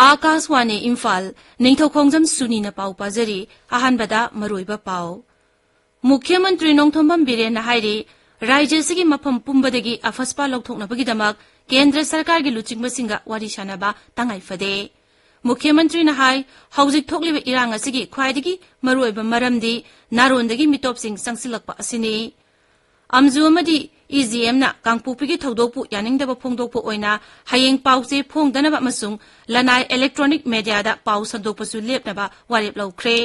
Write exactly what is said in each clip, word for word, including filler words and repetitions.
ꯑꯥꯀꯥꯁꯋꯥꯅꯤ ꯏꯝꯐꯥꯜ, ꯅꯤꯡꯊꯧꯈꯣꯡꯖꯝ ꯁꯨꯅꯤꯅ ꯄꯥꯎ ꯄꯥꯖꯔꯤ꯫ ꯑꯍꯥꯟꯕꯗ ꯃꯔꯨꯑꯣꯏꯕ ꯄꯥꯎ꯫ ꯃꯨꯈ꯭ꯌ ꯃꯟꯇ꯭ꯔꯤ ꯅꯣꯡꯊꯣꯝꯕꯝ ꯕꯤꯔꯦꯟꯅ ꯍꯥꯏꯔꯤ, ꯔꯥꯖ꯭ꯌꯁꯤꯒꯤ ꯃꯐꯝ ꯄꯨꯝꯕꯗꯒꯤ ꯑꯐꯁꯄꯥ ꯂꯧꯊꯣꯛꯅꯕꯒꯤꯗꯃꯛ ꯀꯦꯟꯗ꯭ꯔ ꯁꯔꯀꯥꯔꯒꯤ ꯂꯨꯆꯤꯡꯕꯁꯤꯡꯒ ꯋꯥꯔꯤ ꯁꯥꯅꯕ ꯇꯉꯥꯏ ꯐꯗꯦ꯫ ꯃꯨꯈ꯭ꯌ ꯃꯟꯇ꯭ꯔꯤꯅ ꯍꯥꯏ, ꯍꯧꯖꯤꯛ ꯊꯣꯛꯂꯤꯕ ꯏꯔꯥꯡ ꯑꯁꯤꯒꯤ ꯈ꯭ꯋꯥꯏꯗꯒꯤ ꯃꯔꯨꯑꯣꯏꯕ ꯃꯔꯝꯗꯤ ꯅꯥꯔꯣꯟꯗꯒꯤ ꯃꯤꯇꯣꯞꯁꯤꯡ ꯆꯪꯁꯤꯜꯂꯛꯄ ꯑꯁꯤꯅꯤ꯫ ꯑꯝꯖꯨ ꯑꯃꯗꯤ ꯏ ꯖꯤ ꯑꯦꯝꯅ ꯀꯥꯡꯄꯣꯛꯄꯤꯒꯤ ꯊꯧꯗꯣꯛꯄꯨ ꯌꯥꯅꯤꯡꯗꯕ ꯐꯣꯡꯗꯣꯛꯄ ꯑꯣꯏꯅ ꯍꯌꯦꯡ ꯄꯥꯎ ꯆꯦ ꯐꯣꯡꯗꯅꯕ ꯑꯃꯁꯨꯡ ꯂꯅꯥꯏ ꯏꯂꯦꯛꯇ꯭ꯔꯣꯅꯤꯛ ꯃꯦꯗꯤꯌꯥꯗ ꯄꯥꯎ ꯁꯟꯗꯣꯛꯄꯁꯨ ꯂꯦꯞꯅꯕ ꯋꯥꯔꯦꯞ ꯂꯧꯈ꯭ꯔꯦ꯫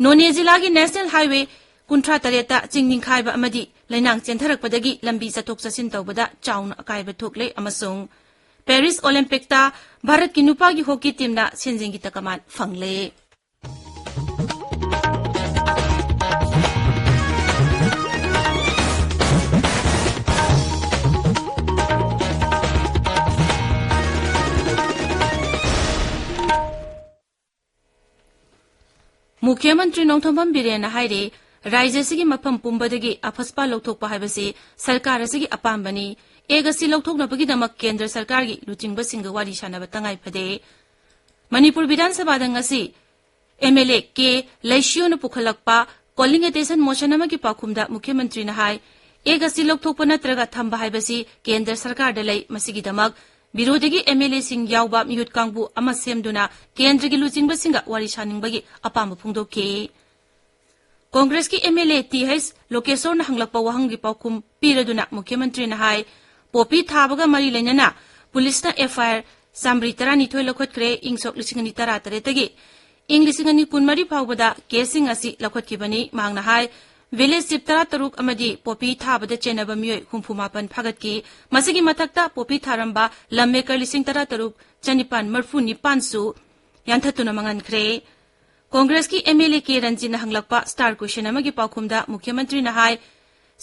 ꯅꯣꯅꯦ ꯖꯤꯂꯥꯒꯤ ꯅꯦꯁꯅꯦꯜ ꯍꯥꯏꯋꯦ ꯀꯨꯟꯊ꯭ꯔꯥ ꯇꯔꯦꯠꯇ ꯆꯤꯡ ꯅꯤꯡꯈꯥꯏꯕ ꯑꯃꯗꯤ ꯂꯩꯅꯥꯡ ꯆꯦꯟꯊꯔꯛꯄꯗꯒꯤ ꯂꯝꯕꯤ ꯆꯠꯊꯣꯛ ꯆꯠꯁꯤꯟ ꯇꯧꯕꯗ ꯆꯥꯎꯅ ꯑꯀꯥꯏꯕ ꯊꯣꯛꯂꯦ ꯑꯃꯁꯨꯡ ꯄꯦꯔꯤꯁ ꯑꯣꯂꯤꯝꯄꯤꯛꯇ ꯚꯥꯔꯠꯀꯤ ꯅꯨꯄꯥꯒꯤ ꯍꯣꯀꯤ ꯇꯤꯝꯅ ꯁꯦꯟꯖꯦꯡꯒꯤ ꯇꯀꯃꯥꯟ ꯐꯪꯂꯦ꯫ ꯃꯨꯈ꯭ꯌ ꯃꯟꯇ꯭ꯔꯤ ꯅꯣꯡꯊꯣꯝꯕꯝ ꯕꯤꯔꯦꯟꯅ ꯍꯥꯏꯔꯤ, ꯔꯥꯖ꯭ꯌ ꯑꯁꯤꯒꯤ ꯃꯐꯝ ꯄꯨꯝꯕꯗꯒꯤ ꯑꯐꯁꯄꯥ ꯂꯧꯊꯣꯛꯄ ꯍꯥꯏꯕꯁꯤ ꯁꯔꯀꯥꯔ ꯑꯁꯤꯒꯤ ꯑꯄꯥꯝꯕꯅꯤ꯫ ꯑꯦꯛ ꯑꯁꯤ ꯂꯧꯊꯣꯛꯅꯕꯒꯤꯗꯃꯛ ꯀꯦꯟꯗ꯭ꯔ ꯁꯔꯀꯥꯔꯒꯤ ꯂꯨꯆꯤꯡꯕꯁꯤꯡꯒ ꯋꯥꯔꯤ ꯁꯥꯅꯕ ꯇꯉꯥꯏ ꯐꯗꯦ꯫ ꯃꯅꯤꯄꯨꯔ ꯕꯤꯙꯥꯟ ꯁꯚꯥꯗ ꯉꯁꯤ ꯑꯦꯝ ꯑꯦꯜ ꯑꯦ ꯀꯦ ꯂꯩꯁꯤꯌꯣꯅ ꯄꯨꯈꯠꯂꯛꯄ ꯀꯣꯂꯤꯡ ꯑꯦꯇꯦꯟꯁꯟ ꯃꯣꯁꯟ ꯑꯃꯒꯤ ꯄꯥꯎꯈꯨꯝꯗ ꯃꯨꯈ꯭ꯌ ꯃꯟꯇ꯭ꯔꯤꯅ ꯍꯥꯏ, ꯑꯦꯛ ꯑꯁꯤ ꯂꯧꯊꯣꯛꯄ ꯅꯠꯇ꯭ꯔꯒ ꯊꯝꯕ ꯍꯥꯏꯕꯁꯤ ꯀꯦꯟꯗ꯭ꯔ ꯁꯔꯀꯥꯔꯗ ꯂꯩ꯫ ꯃꯁꯤꯒꯤꯗꯃꯛ ꯕꯤꯔꯣꯙꯤꯒꯤ ꯑꯦꯝ ꯑꯦꯜ ꯑꯦꯁꯤꯡ ꯌꯥꯎꯕ ꯃꯤꯍꯨꯠ ꯀꯥꯡꯕꯨ ꯑꯃ ꯁꯦꯝꯗꯨꯅ ꯀꯦꯟꯗ꯭ꯔꯒꯤ ꯂꯨꯆꯤꯡꯕꯁꯤꯡꯒ ꯋꯥꯔꯤ ꯁꯥꯅꯤꯡꯕꯒꯤ ꯑꯄꯥꯝꯕ ꯐꯣꯡꯗꯣꯛꯈꯤ꯫ ꯀꯣꯡꯒ꯭ꯔꯦꯁꯀꯤ M L A T H ꯂꯣꯀꯦꯁꯣꯔꯅ ꯍꯪꯂꯛꯄ ꯋꯥꯍꯪꯒꯤ ꯄꯥꯎꯈꯨꯝ ꯄꯤꯔꯗꯨꯅ ꯃꯨꯈ꯭ꯌ ꯃꯟꯇ꯭ꯔꯤꯅ ꯍꯥꯏ, ꯄꯣꯄꯤ ꯊꯥꯕꯒ ꯃꯔꯤ ꯂꯩꯅꯅ ꯄꯨꯂꯤꯁꯅ ꯑꯦꯐ ꯑꯥꯏ ꯑꯥꯔ ꯆꯥꯃꯔꯤ ꯇꯔꯥꯅꯤꯊꯣꯏ ꯂꯧꯈꯠꯈ꯭ꯔꯦ꯫ ꯏꯪ ꯁꯣꯛ ꯂꯤꯁꯤꯡ ꯑꯅꯤ ꯇꯔꯥꯇꯔꯦꯠꯇꯒꯤ ꯏꯪ ꯂꯤꯁꯤꯡ ꯑꯅꯤ ꯀꯨꯟꯃꯔꯤ ꯐꯥꯎꯕꯗ ꯀꯦꯁꯁꯤꯡ ꯑꯁꯤ ꯂꯧꯈꯠꯈꯤꯕꯅꯤ꯫ ꯃꯍꯥꯛꯅ ꯍꯥꯏ, ꯚꯤꯂꯦꯖ ꯆꯤꯞ ꯇꯔꯥꯇꯔꯨꯛ ꯑꯃꯗꯤ ꯄꯣꯄꯤ ꯊꯥꯕꯗ ꯆꯦꯟꯅꯕ ꯃꯤꯑꯣꯏ ꯍꯨꯝꯐꯨ ꯃꯥꯄꯟ ꯐꯥꯒꯠꯈꯤ꯫ ꯃꯁꯤꯒꯤ ꯃꯊꯛꯇ ꯄꯣꯄꯤ ꯊꯥꯔꯝꯕ ꯂꯝ ꯑꯦꯀꯔ ꯂꯤꯁꯤꯡ ꯇꯔꯥꯇꯔꯨꯛ ꯆꯅꯤꯄꯥꯟ ꯃꯔꯤꯐꯨ ꯅꯤꯄꯥꯟꯁꯨ ꯌꯥꯟꯊꯠꯇꯨꯅ ꯃꯥꯡꯍꯟꯈ꯭ꯔꯦ꯫ ꯀꯣꯡꯒ꯭ꯔꯦꯁꯀꯤ ꯑꯦꯝ ꯑꯦꯜ ꯑꯦ ꯀꯦ ꯔꯟꯖꯤꯠꯅ ꯍꯪꯂꯛꯄ ꯁ꯭ꯇꯥꯔ ꯀ꯭ꯋꯦꯁꯟ ꯑꯃꯒꯤ ꯄꯥꯎꯈꯨꯝꯗ ꯃꯨꯈ꯭ꯌ ꯃꯟꯇ꯭ꯔꯤꯅ ꯍꯥꯏ,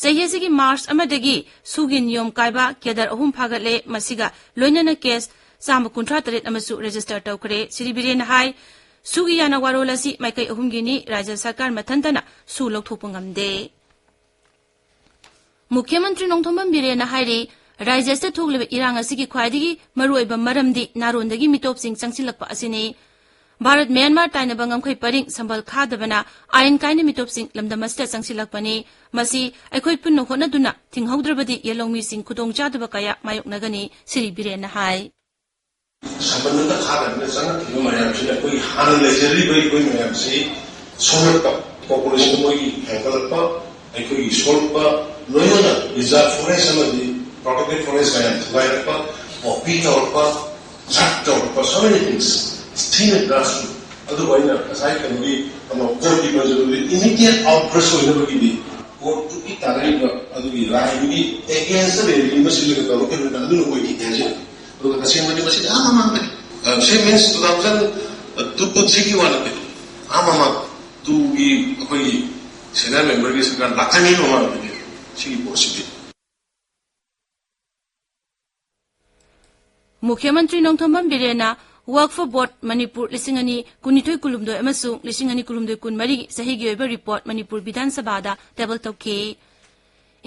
ꯆꯍꯤ ꯑꯁꯤꯒꯤ ꯃꯥꯔꯆ ꯑꯃꯗꯒꯤ ꯁꯨꯒꯤ ꯅꯤꯌꯣꯝ ꯀꯥꯏꯕ ꯀꯦꯗꯔ ꯑꯍꯨꯝ ꯐꯥꯒꯠꯂꯦ꯫ ꯃꯁꯤꯒ ꯂꯣꯏꯅꯅ ꯀꯦꯁ ꯆꯥꯝꯃ ꯀꯨꯟꯊ꯭ꯔꯥ ꯇꯔꯦꯠ ꯑꯃꯁꯨ ꯔꯦꯖꯤꯁꯇꯔ ꯇꯧꯈ꯭ꯔꯦ꯫ ꯁ꯭ꯔꯤ ꯕꯤꯔꯦꯟꯅ ꯍꯥꯏ, ꯁꯨꯒꯤ ꯌꯥꯅ ꯋꯥꯔꯣꯜ ꯑꯁꯤ ꯃꯥꯏꯀꯩ ꯑꯍꯨꯝꯒꯤꯅꯤ꯫ ꯔꯥꯖ꯭ꯌ ꯁꯔꯀꯥꯔ ꯃꯊꯟꯇꯅ ꯁꯨ ꯂꯧꯊꯣꯛꯄ ꯉꯝꯗꯦ꯫ ꯃꯨꯈ꯭ꯌ ꯃꯟꯇ꯭ꯔꯤ ꯅꯣꯡꯊꯣꯝꯕꯝ ꯕꯤꯔꯦꯟꯅ ꯍꯥꯏꯔꯤ, ꯔꯥꯏꯖ꯭ꯌ ꯑꯁꯤꯗ ꯊꯣꯛꯂꯤꯕ ꯏꯔꯥꯡ ꯑꯁꯤꯒꯤ ꯈ꯭ꯋꯥꯏꯗꯒꯤ ꯃꯔꯨꯑꯣꯏꯕ ꯃꯔꯝꯗꯤ ꯅꯥꯔꯣꯟꯗꯒꯤ ꯃꯤꯇꯣꯞꯁꯤꯡ ꯆꯪꯁꯤꯜꯂꯛꯄ ꯑꯁꯤꯅꯤ꯫ ꯚꯥꯔꯠ ꯃ꯭ꯌꯥꯟꯃꯥꯔ ꯇꯥꯏꯅꯕ ꯉꯝꯈꯩ ꯄꯔꯤꯡ ꯁꯝꯕꯜ ꯈꯥꯗꯕꯅ ꯑꯥꯏꯟ ꯀꯥꯏꯅ ꯃꯤꯇꯣꯞꯁꯤꯡ ꯂꯝꯗꯝ ꯑꯁꯤꯗ ꯆꯪꯁꯤꯜꯂꯛꯄꯅꯤ꯫ ꯃꯁꯤ ꯑꯩꯈꯣꯏ ꯄꯨꯟꯅ ꯍꯣꯠꯅꯗꯨꯅ ꯊꯤꯡꯍꯧꯗ꯭ꯔꯕꯗꯤ ꯌꯦꯜꯍꯧꯃꯤꯁꯤꯡ ꯈꯨꯗꯣꯡꯆꯥꯗꯕ ꯀꯌꯥ ꯃꯥꯌꯣꯛꯅꯒꯅꯤ, ꯁ꯭ꯔꯤ ꯕꯤꯔꯦꯟꯅ ꯍꯥꯏ꯫ ꯁꯝꯕꯜ ꯑꯃꯠꯇ ꯈꯥꯗꯕꯅ ꯆꯪꯉꯛꯈꯤꯕ ꯃꯌꯥꯝꯁꯤꯅ ꯑꯩꯈꯣꯏꯒꯤ ꯍꯥꯟꯅ ꯂꯩꯖꯔꯤꯕ ꯑꯩꯈꯣꯏ ꯃꯌꯥꯝꯁꯤ ꯁꯣꯛꯂꯛꯄ, ꯄꯣꯄꯨꯂꯦꯁꯟ ꯃꯣꯏꯒꯤ ꯍꯦꯟꯒꯠꯂꯛꯄ, ꯑꯩꯈꯣꯏꯒꯤ ꯁꯣꯛꯂꯛꯄ, ꯂꯣꯏꯅꯅ ꯔꯤꯖꯥꯔꯚ ꯐꯣꯔꯦꯁ ꯑꯃꯗꯤ ꯄ꯭ꯔꯣꯇꯦꯛꯇꯦꯗ ꯐꯣꯔꯦꯁ ꯃꯌꯥꯝ ꯊꯨꯒꯥꯏꯔꯛꯄ, ꯄꯣꯄꯤ ꯇꯧꯔꯛꯄ, ꯗ꯭ꯔꯒ ꯇꯧꯔꯛꯄ, so many things, ꯊꯤꯅ ꯗ꯭ꯔꯒꯁꯨ꯫ ꯑꯗꯨꯕꯨ ꯑꯩꯅ ꯉꯁꯥꯏ ꯀꯩꯅꯣꯒꯤ ꯑꯃ ꯀꯣꯔꯠꯀꯤ ꯄꯟꯖꯗꯨꯗꯤ ꯏꯃꯤꯗꯤꯌꯦꯠ ꯑꯥꯎꯠꯕꯔꯁ ꯑꯣꯏꯅꯕꯒꯤꯗꯤ ꯀꯣꯔꯠꯇꯨꯒꯤ ꯇꯥꯔꯛꯏꯕ ꯑꯗꯨꯒꯤ ꯔꯥꯏꯗꯨꯒꯤ ꯑꯦꯒꯦꯟꯁꯇ ꯂꯩꯔꯤꯕ ꯃꯁꯤꯜꯂꯒ ꯇꯧꯔꯛꯈꯤꯕꯅꯤꯅ ꯑꯗꯨꯅ ꯑꯣꯏꯈꯤꯗꯦ ꯍꯥꯏꯖꯩ꯫ ꯑꯗꯨꯒ ꯇꯁꯦꯡꯕꯗꯤ ꯃꯁꯤꯗꯤ ꯑꯥ ꯃꯃꯥꯡꯗꯅꯤ꯫ Uh, she means two thousand two ꯀꯨꯟꯊ꯭ꯔꯤꯒꯤ ꯋꯥ ꯅꯠꯇꯦ, ꯑꯥ ꯃꯃꯥꯡ ꯇꯨꯒꯤ ꯑꯩꯈꯣꯏꯒꯤ ꯁꯦꯅꯤꯌꯔ ꯃꯦꯝꯕꯔꯒꯤ ꯁꯔꯀꯥꯔ ꯂꯥꯛꯇ꯭ꯔꯤꯉꯩ ꯃꯃꯥꯡꯗꯅꯤ ꯁꯤꯒꯤ ꯄꯣꯠꯁꯤꯗꯤ꯫ ꯃꯨꯈ꯭ꯌ ꯃꯟꯇ꯭ꯔꯤ ꯅꯣꯡꯊꯣꯝꯕꯝ ꯕꯤꯔꯦꯟꯅ ꯋꯛꯐ ꯕꯣꯔꯗ ꯃꯅꯤꯄꯨꯔ ꯂꯤꯁꯤꯡ ꯑꯅꯤ ꯀꯨꯟꯅꯤꯊꯣꯏ ꯀꯨꯟꯍꯨꯝꯗꯣꯏ ꯑꯃꯁꯨꯡ ꯂꯤꯁꯤꯡ ꯑꯅꯤ ꯀꯨꯟꯍꯨꯝꯗꯣꯏ ꯀꯨꯟꯃꯔꯤꯒꯤ ꯆꯍꯤꯒꯤ ꯑꯣꯏꯕ ꯔꯤꯄꯣꯔꯠ ꯃꯅꯤꯄꯨꯔ ꯕꯤꯙꯥꯟ ꯁꯚꯥꯗ ꯇꯦꯕꯜ ꯇꯧꯈꯤ꯫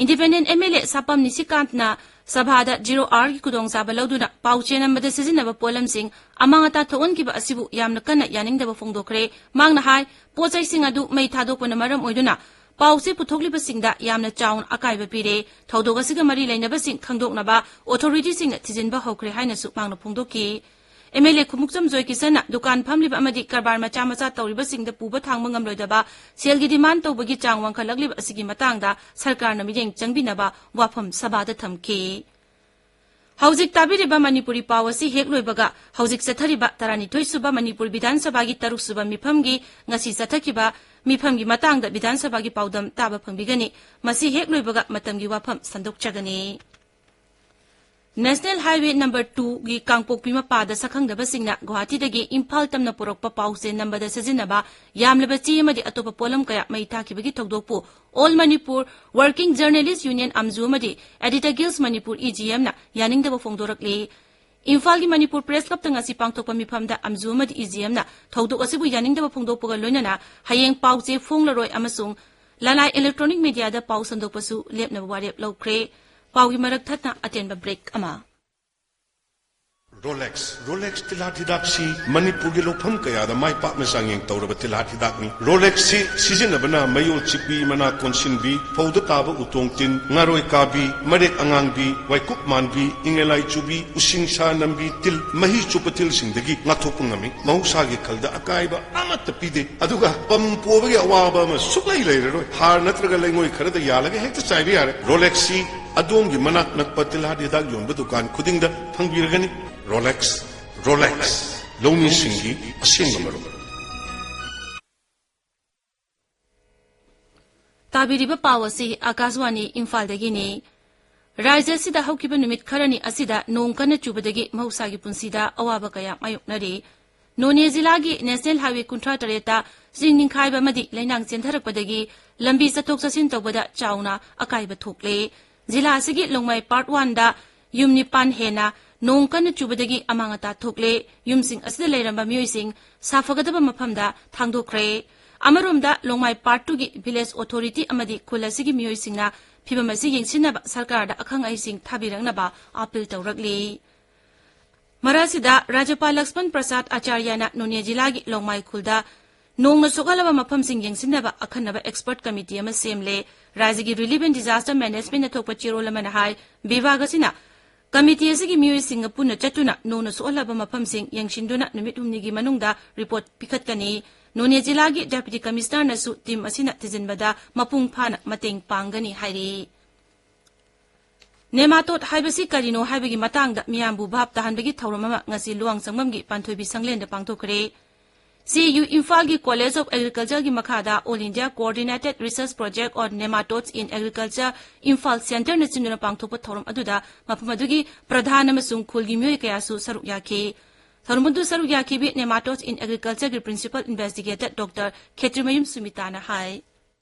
ꯏꯟꯗꯤꯄꯦꯟꯗꯦꯟ ꯑꯦꯝ ꯑꯦꯜ ꯑꯦ ꯁꯥꯄꯝ ꯅꯤꯁꯤꯀꯥꯟꯠꯅ ꯁꯚꯥꯗ ꯖꯤꯔꯣ ꯑꯥꯔꯒꯤ ꯈꯨꯗꯣꯡꯆꯥꯕ ꯂꯧꯗꯨꯅ ꯄꯥꯎ ꯆꯦ ꯅꯝꯕꯗ ꯁꯤꯖꯤꯟꯅꯕ ꯄꯣꯠꯂꯝꯁꯤꯡ ꯑꯃꯥꯡ ꯑꯇꯥ ꯊꯣꯛꯍꯟꯈꯤꯕ ꯑꯁꯤꯕꯨ ꯌꯥꯝꯅ ꯀꯟꯅ ꯌꯥꯅꯤꯡꯗꯕ ꯐꯣꯡꯗꯣꯛꯈ꯭ꯔꯦ꯫ ꯃꯍꯥꯛꯅ ꯍꯥꯏ, ꯄꯣꯠ ꯆꯩꯁꯤꯡ ꯑꯗꯨ ꯃꯩ ꯊꯥꯗꯣꯛꯄꯅ ꯃꯔꯝ ꯑꯣꯏꯗꯨꯅ ꯄꯥꯎ ꯆꯦ ꯄꯨꯊꯣꯛꯂꯤꯕꯁꯤꯡꯗ ꯌꯥꯝꯅ ꯆꯥꯎꯅ ꯑꯀꯥꯏꯕ ꯄꯤꯔꯦ꯫ ꯊꯧꯗꯣꯛ ꯑꯁꯤꯒ ꯃꯔꯤ ꯂꯩꯅꯕꯁꯤꯡ ꯈꯪꯗꯣꯛꯅꯕ ꯑꯣꯊꯣꯔꯤꯇꯤꯁꯤꯡꯅ ꯊꯤꯖꯤꯟꯕ ꯍꯧꯈ꯭ꯔꯦ ꯍꯥꯏꯅꯁꯨ ꯃꯍꯥꯛꯅ ꯐꯣꯡꯗꯣꯛꯈꯤ꯫ ꯑꯦꯝ ꯑꯦꯜ ꯑꯦ ꯈꯨꯃꯨꯛꯆꯝ ꯖꯣꯏꯀꯤꯁꯟꯅ ꯗꯨꯀꯥꯟ ꯐꯝꯂꯤꯕ ꯑꯃꯗꯤ ꯀꯔꯕꯥꯔ ꯃꯆꯥ ꯃꯆꯥ ꯇꯧꯔꯤꯕꯁꯤꯡꯗ ꯄꯨꯕ ꯊꯥꯡꯕ ꯉꯝꯂꯣꯏꯗꯕ ꯁꯦꯜꯒꯤ ꯗꯤꯃꯥꯟ ꯇꯧꯕꯒꯤ ꯆꯥꯡ ꯋꯥꯡꯈꯠꯂꯛꯂꯤꯕ ꯑꯁꯤꯒꯤ ꯃꯇꯥꯡꯗ ꯁꯔꯀꯥꯔꯅ ꯃꯤꯠꯌꯦꯡ ꯆꯪꯕꯤꯅꯕ ꯋꯥꯐꯝ ꯁꯚꯥꯗ ꯊꯝꯈꯤ꯫ ꯍꯧꯖꯤꯛ ꯇꯥꯕꯤꯔꯤꯕ ꯃꯅꯤꯄꯨꯔꯤ ꯄꯥꯎ ꯑꯁꯤ ꯍꯦꯛ ꯂꯣꯏꯕꯒ ꯍꯧꯖꯤꯛ ꯆꯠꯊꯔꯤꯕ ꯇꯔꯥꯅꯤꯊꯣꯏ ꯁꯨꯕ ꯃꯅꯤꯄꯨꯔ ꯕꯤꯙꯥꯟ ꯁꯚꯥꯒꯤ ꯇꯔꯨꯛ ꯁꯨꯕ ꯃꯤꯐꯝꯒꯤ ꯉꯁꯤ ꯆꯠꯊꯈꯤꯕ ꯃꯤꯐꯝꯒꯤ ꯃꯇꯥꯡꯗ ꯕꯤꯙꯥꯟ ꯁꯚꯥꯒꯤ ꯄꯥꯎꯗꯝ ꯇꯥꯕ ꯐꯪꯕꯤꯒꯅꯤ꯫ ꯃꯁꯤ ꯍꯦꯛ ꯂꯣꯏꯕꯒ ꯃꯇꯝꯒꯤ ꯋꯥꯐꯝ ꯁꯟꯗꯣꯛꯆꯒꯅꯤ꯫ ꯅꯦꯁꯅꯦꯜ ꯍꯥꯏꯋꯦ ꯅꯝꯕꯔ ꯇꯨꯒꯤ ꯀꯥꯡꯄꯣꯛꯄꯤ ꯃꯄꯥꯗ ꯁꯛꯈꯪꯗꯕꯁꯤꯡꯅ ꯒꯨꯋꯥꯍꯥꯇꯤꯗꯒꯤ ꯏꯝꯐꯥꯜ ꯇꯝꯅ ꯄꯨꯔꯛꯄ ꯄꯥꯎ ꯆꯦ ꯅꯝꯕꯗ ꯁꯤꯖꯤꯟꯅꯕ ꯌꯥꯝꯂꯕ ꯆꯦ ꯑꯃꯗꯤ ꯑꯇꯣꯞꯄ ꯄꯣꯠꯂꯝ ꯀꯌꯥ ꯃꯩ ꯊꯥꯈꯤꯕꯒꯤ ꯊꯧꯗꯣꯛꯄꯨ All Manipur Working Journalist Union, ꯑꯝꯖꯨ, ꯑꯃꯗꯤ Editor Guilds Manipur, E G ꯑꯦꯝꯅ ꯌꯥꯅꯤꯡꯗꯕ ꯐꯣꯡꯗꯣꯔꯛꯂꯤ꯫ ꯏꯝꯐꯥꯜꯒꯤ ꯃꯅꯤꯄꯨꯔ ꯄ꯭ꯔꯦꯁ ꯀ꯭ꯂꯕꯇ ꯉꯁꯤ ꯄꯥꯡꯊꯣꯛꯄ ꯃꯤꯐꯝꯗ ꯑꯝꯖꯨ ꯑꯃꯗꯤ ꯏ ꯖꯤ ꯑꯦꯝꯅ ꯊꯧꯗꯣꯛ ꯑꯁꯤꯕꯨ ꯌꯥꯅꯤꯡꯗꯕ ꯐꯣꯡꯗꯣꯛꯄꯒ ꯂꯣꯏꯅꯅ ꯍꯌꯦꯡ ꯄꯥꯎ ꯆꯦ ꯐꯣꯡꯂꯔꯣꯏ ꯑꯃꯁꯨꯡ ꯂꯅꯥꯏ ꯏꯂꯦꯛꯇ꯭ꯔꯣꯅꯤꯛ ꯃꯤꯗꯤꯌꯥꯗ ꯄꯥꯎ ꯁꯟꯗꯣꯛꯄꯁꯨ ꯂꯦꯞꯅꯕ ꯋꯥꯔꯦꯞ ꯂꯧꯈ꯭ꯔꯦ꯫ ꯄꯥꯎꯒꯤ ꯃꯔꯛ ꯊꯠꯅ ꯑꯇꯦꯟꯕ ꯕ꯭ꯔꯦꯛ ꯑꯃ꯫ ꯔꯣꯂꯦꯛꯁ꯫ ꯔꯣꯂꯦꯛꯁ ꯇꯤꯜꯍꯥꯠ ꯍꯤꯗꯥꯛꯁꯤ ꯃꯅꯤꯄꯨꯔꯒꯤ ꯂꯧꯐꯝ ꯀꯌꯥꯗ ꯃꯥꯏ ꯄꯥꯛꯅ ꯆꯥꯡꯌꯦꯡ ꯇꯧꯔꯕ ꯇꯤꯜꯍꯥꯠ ꯍꯤꯗꯥꯛꯅꯤ꯫ ꯔꯣꯂꯦꯛꯁꯁꯤ ꯁꯤꯖꯤꯟꯅꯕꯅ ꯃꯌꯣꯜ ꯆꯤꯛꯄꯤ, ꯃꯅꯥ ꯀꯣꯟꯁꯤꯟꯕꯤ, ꯐꯧꯗ ꯇꯥꯕ ꯎꯇꯣꯡ ꯇꯤꯟ, ꯉꯥꯔꯣꯏ ꯀꯥꯕꯤ, ꯃꯔꯦꯛ ꯑꯉꯥꯡꯕꯤ, ꯋꯥꯏꯀꯨꯞ ꯃꯥꯟꯕꯤ, ꯏꯪꯂꯦꯂꯥꯏ ꯆꯨꯕꯤ, ꯎꯁꯤꯡꯁꯥ ꯅꯝꯕꯤ, ꯇꯤꯜ, ꯃꯍꯤ ꯆꯨꯞꯄ ꯇꯤꯜꯁꯤꯡꯗꯒꯤ ꯉꯥꯛꯊꯣꯛꯄ ꯉꯝꯃꯤ꯫ ꯃꯍꯧꯁꯥꯒꯤ ꯈꯜꯗ ꯑꯀꯥꯏꯕ ꯑꯃꯠꯇ ꯄꯤꯗꯦ꯫ ꯑꯗꯨꯒ ꯄꯝ ꯄꯣꯕꯒꯤ ꯑꯋꯥꯕ ꯑꯃ ꯁꯨꯛꯂꯩ ꯂꯩꯔꯔꯣꯏ꯫ ꯍꯥꯔ ꯅꯠꯇ꯭ꯔꯒ ꯂꯩꯉꯣꯏ ꯈꯔꯗ ꯌꯥꯜꯂꯒ ꯍꯦꯛꯇ ꯆꯥꯏꯕ ꯌꯥꯔꯦ꯫ ꯔꯣꯂꯦꯛꯁꯁꯤ ꯑꯗꯣꯝꯒꯤ ꯃꯅꯥꯛ ꯅꯛꯄ ꯇꯤꯜꯍꯥꯠ ꯍꯤꯗꯥꯛ ꯌꯣꯟꯕ ꯗꯨꯀꯥꯟ ꯈꯨꯗꯤꯡꯗ ꯐꯪꯕꯤꯔꯒꯅꯤ꯫ ꯔꯣꯂꯦꯛꯁ, ꯔꯣꯂꯦꯛꯁ, ꯂꯧꯃꯤꯁꯤꯡꯒꯤ ꯑꯁꯦꯡꯕ ꯃꯔꯨꯞ꯫ ꯇꯥꯕꯤꯔꯤꯕ ꯄꯥꯎ ꯑꯁꯤ ꯑꯥꯀꯥꯁꯋꯥꯅꯤ ꯏꯝꯐꯥꯜꯗꯒꯤꯅꯤ꯫ ꯔꯥꯖ꯭ꯌ ꯑꯁꯤꯗ ꯍꯧꯈꯤꯕ ꯅꯨꯃꯤꯠ ꯈꯔꯅꯤ ꯑꯁꯤꯗ ꯅꯣꯡ ꯀꯟꯅ ꯆꯨꯕꯗꯒꯤ ꯃꯍꯧꯁꯥꯒꯤ ꯄꯨꯟꯁꯤꯗ ꯑꯋꯥꯕ ꯀꯌꯥ ꯃꯥꯌꯣꯛꯅꯔꯤ꯫ ꯅꯣꯅꯦ ꯖꯤꯂꯥꯒꯤ ꯅꯦꯁꯅꯦꯜ ꯍꯥꯏꯋꯦ ꯀꯨꯟꯊ꯭ꯔꯥ ꯇꯔꯦꯠꯇ ꯆꯤꯡ ꯅꯤꯡꯈꯥꯏꯕ ꯑꯃꯗꯤ ꯂꯩꯅꯥꯡ ꯆꯦꯟꯊꯔꯛꯄꯗꯒꯤ ꯂꯝꯕꯤ ꯆꯠꯊꯣꯛ ꯆꯠꯁꯤꯟ ꯇꯧꯕꯗ ꯆꯥꯎꯅ ꯑꯀꯥꯏꯕ ꯊꯣꯛꯂꯦ꯫ ꯖꯤꯂꯥ ꯑꯁꯤꯒꯤ ꯂꯣꯡꯃꯥꯏ ꯄꯥꯔꯠ ꯋꯥꯟꯗ ꯌꯨꯝ ꯅꯤꯄꯥꯟ ꯍꯦꯟꯅ ꯅꯣꯡ ꯀꯟꯅ ꯆꯨꯕꯗꯒꯤ ꯑꯃꯥꯡ ꯑꯇꯥ ꯊꯣꯛꯂꯦ꯫ ꯌꯨꯝꯁꯤꯡ ꯑꯁꯤꯗ ꯂꯩꯔꯝꯕ ꯃꯤꯑꯣꯏꯁꯤꯡ ꯁꯥꯐꯒꯗꯕ ꯃꯐꯝꯗ ꯊꯥꯡꯗꯣꯛꯈ꯭ꯔꯦ꯫ ꯑꯃꯔꯣꯝꯗ ꯂꯣꯡꯃꯥꯏ ꯄꯥꯔꯠ ꯇꯨꯒꯤ ꯚꯤꯂꯦꯖ ꯑꯣꯊꯣꯔꯤꯇꯤ ꯑꯃꯗꯤ ꯈꯨꯜ ꯑꯁꯤꯒꯤ ꯃꯤꯑꯣꯏꯁꯤꯡꯅ ꯐꯤꯚꯝ ꯑꯁꯤ ꯌꯦꯡꯁꯤꯟꯅꯕ ꯁꯔꯀꯥꯔꯗ ꯑꯈꯪ ꯑꯍꯩꯁꯤꯡ ꯊꯥꯕꯤꯔꯛꯅꯕ ꯑꯥꯄꯤꯜ ꯇꯧꯔꯛꯂꯤ꯫ ꯃꯔꯛꯁꯤꯗ ꯔꯥꯖ꯭ꯌꯄꯥꯜ ꯂꯛꯁꯃꯟ ꯄ꯭ꯔꯁꯥꯗ ꯑꯥꯆꯥꯔꯌꯅ ꯅꯣꯅꯦ ꯖꯤꯂꯥꯒꯤ ꯂꯣꯡꯃꯥꯏ ꯈꯨꯜꯗ ꯅꯣꯡꯅ ꯁꯣꯛꯍꯜꯂꯕ ꯃꯐꯝꯁꯤꯡ ꯌꯦꯡꯁꯤꯟꯅꯕ ꯑꯈꯟꯅꯕ ꯑꯦꯛꯁꯄꯔꯠ ꯀꯃꯤꯇꯤ ꯑꯃ ꯁꯦꯝꯂꯦ꯫ ꯔꯥꯖ꯭ꯌꯒꯤ ꯔꯤꯂꯤꯐ ꯑꯦꯟ ꯗꯤꯖꯥꯁꯇꯔ ꯃꯦꯅꯦꯖꯃꯦꯟꯠꯅ ꯊꯣꯛꯄ ꯆꯦꯔꯣꯜ ꯑꯃꯅ ꯍꯥꯏ, ꯕꯤꯚꯥꯒ ꯑꯁꯤꯅ ꯀꯃꯤꯇꯤ ꯑꯁꯤꯒꯤ ꯃꯤꯑꯣꯏꯁꯤꯡꯒ ꯄꯨꯟꯅ ꯆꯠꯇꯨꯅ ꯅꯣꯡꯅ ꯁꯣꯛꯍꯜꯂꯕ ꯃꯐꯝꯁꯤꯡ ꯌꯦꯡꯁꯤꯟꯗꯨꯅ ꯅꯨꯃꯤꯠ ꯍꯨꯝꯅꯤꯒꯤ ꯃꯅꯨꯡꯗ ꯔꯤꯄꯣꯔꯠ ꯄꯤꯈꯠꯀꯅꯤ꯫ ꯅꯣꯅꯦ ꯖꯤꯂꯥꯒꯤ ꯗꯦꯄ꯭ꯌꯨꯇꯤ ꯀꯃꯤꯁꯅꯔꯅꯁꯨ ꯇꯤꯝ ꯑꯁꯤꯅ ꯊꯤꯖꯤꯟꯕꯗ ꯃꯄꯨꯡ ꯐꯥꯅ ꯃꯇꯦꯡ ꯄꯥꯡꯒꯅꯤ ꯍꯥꯏꯔꯤ꯫ ꯅꯦꯃꯥꯇꯣꯗ ꯍꯥꯏꯕꯁꯤ ꯀꯔꯤꯅꯣ ꯍꯥꯏꯕꯒꯤ ꯃꯇꯥꯡꯗ ꯃꯤꯌꯥꯝꯕꯨ ꯚꯥꯞ ꯇꯥꯍꯟꯕꯒꯤ ꯊꯧꯔꯝ ꯑꯃ ꯉꯁꯤ ꯂꯨꯋꯥꯡꯁꯪꯕꯝꯒꯤ ꯄꯥꯟꯊꯣꯏꯕꯤ ꯁꯪꯂꯦꯟꯗ ꯄꯥꯡꯊꯣꯛꯈ꯭ꯔꯦ꯫ ꯁꯤ ꯌꯨ ꯏꯝꯐꯥꯜꯒꯤ ꯀꯣꯂꯦꯖ ꯑꯣꯐ ꯑꯦꯒ꯭ꯔꯤꯀꯜꯆꯔꯒꯤ ꯃꯈꯥꯗ All India Coordinated Research Project on Nematodes in Agriculture Imphal ꯁꯦꯟꯇꯔꯅ ꯁꯤꯟꯗꯨꯅ ꯄꯥꯡꯊꯣꯛꯄ ꯊꯧꯔꯝ ꯑꯗꯨꯗ ꯃꯐꯝ ꯑꯗꯨꯒꯤ ꯄ꯭ꯔꯙꯥꯟ ꯑꯃꯁꯨꯡ ꯈꯨꯜꯒꯤ ꯃꯤꯑꯣꯏ ꯀꯌꯥꯁꯨ ꯁꯔꯨꯛ ꯌꯥꯈꯤ꯫ ꯊꯧꯔꯝ ꯑꯗꯨ ꯁꯔꯨꯛ ꯌꯥꯈꯤꯕꯤ Nematodes in Agricultureꯒꯤ principal investigator ꯗꯣꯛꯇꯔ ꯈꯦꯇ꯭ꯔꯤꯃꯌꯨꯝ ꯁꯨꯃꯤꯇꯥꯅ ꯍꯥꯏ꯫